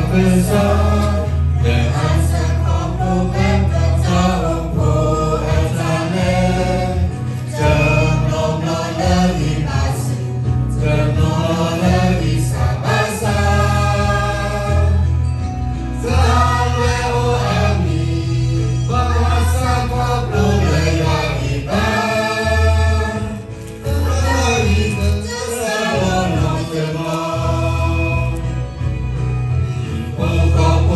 ကစၢ်, လၢအဆၢခီဖျိဝဲပတၢ်အိၣ်ဖှိၣ်အတၢ်လဲၤ, တဘျီဘျီလၢဂံၢ်ဘါစၢ်, တဘျီဘျီလၢဂံၢ်စၢ်ဘါစၢ်, တၢ်လဲၤအိၣ်အမံၤ, ဘၣ်ဆၣ်ခီဖျိလၢယွၤဂံၢ်ဘါ တၢ်ဂံၢ်စၢ်လီၤနီတဘျီ, ဟံၣ်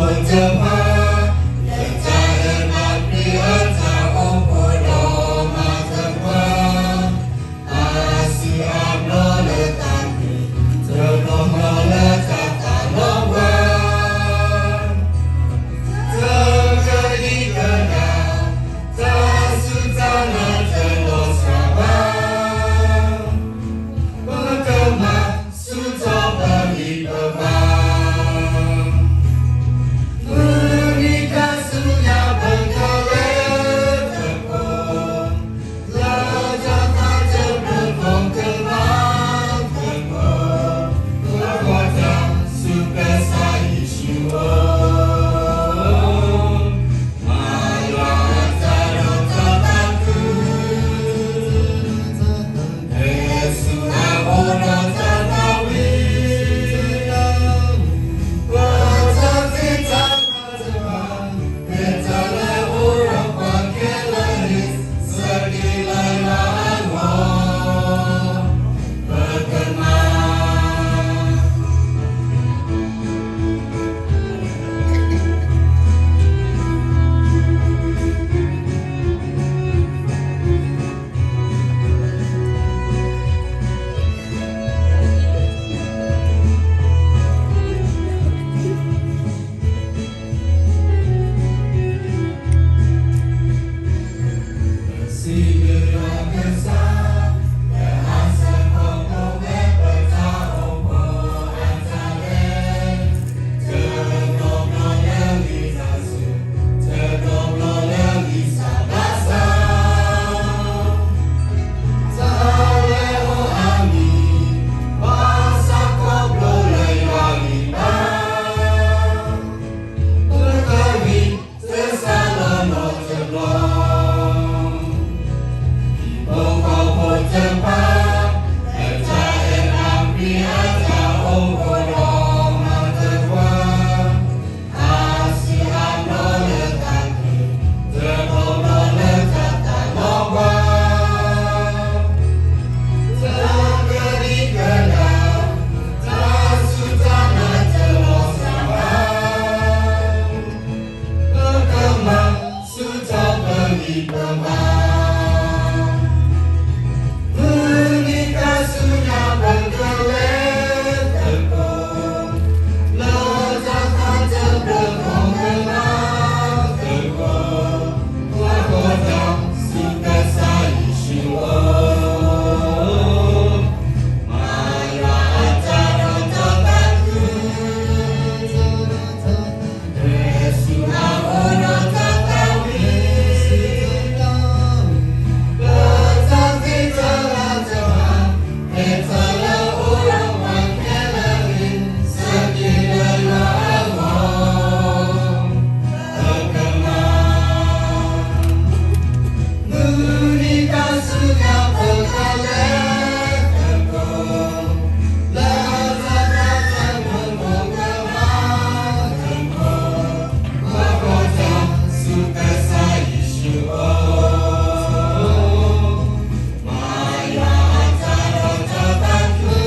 ဖိဃီဖိတဖၣ်, လၢတၢ်အဲၣ်ဘၣ်ခရံာ်အတၢ်အိၣ်ဖှိၣ်ဒီးမၤသပှၢ်, အါစုအါဘျီလၢတၢ်သံ, တဘျီဘျီလၢတၢ်သးလီၤပှၢ်, တၢ်ကဒံကဒါ, တၢ်စူၢ်တၢ်နာ်တလီၤစှၤဘၣ်, ပကမၤဆူၣ်ထီၣ်ပဂံၢ်ပဘါ, မုၢ်နံၤခါဆူညါပကလဲၤသကိး, လၢတၢ်သးတဖျၢၣ်ပကမၤသကိး, ပကီၢ်တၢ်ဆူကစၢ်ယ့ၣ်ၡူးအအိၣ်, မၤယွၤအတၢ်ဒီးတၢ်သးခု, ဟဲဆူအအိၣ်ဒီးတၢ်သးဝံၣ်, ပတၢ်သ့တၢ်ဘၣ်တဖၣ်, မ့ၢ်တၢ်လၢအအိၣ်ဒီးပှၤခဲလၢာ်န့ၣ်, ဆၢက့ၤလၢယွၤအဂီၢ်, ပကမၤဆူၣ်ထီၣ်ပဂံၢ်ပဘါ, မုၢ်နံၤခါဆူညါပကလဲၤသကိး, လၢတၢ်သးတဖျၢၣ်ပကမၤသကိး, ပကီၢ်တၢ်ဆူကစၢ်ယ့ၣ်ၡူးအအိၣ်, မၤယွၤအတၢ်ဒီးတၢ်သးခု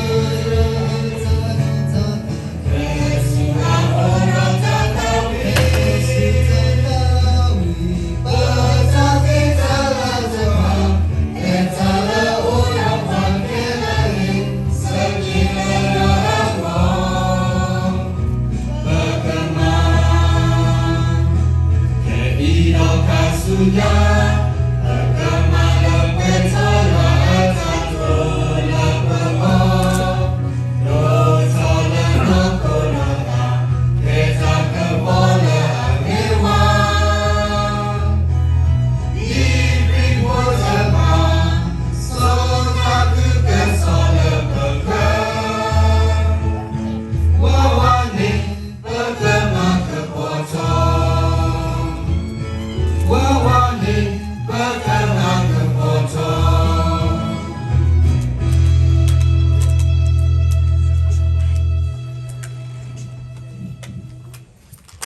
ပကမၤ, ခဲအံၤဒီးခါဆူညါ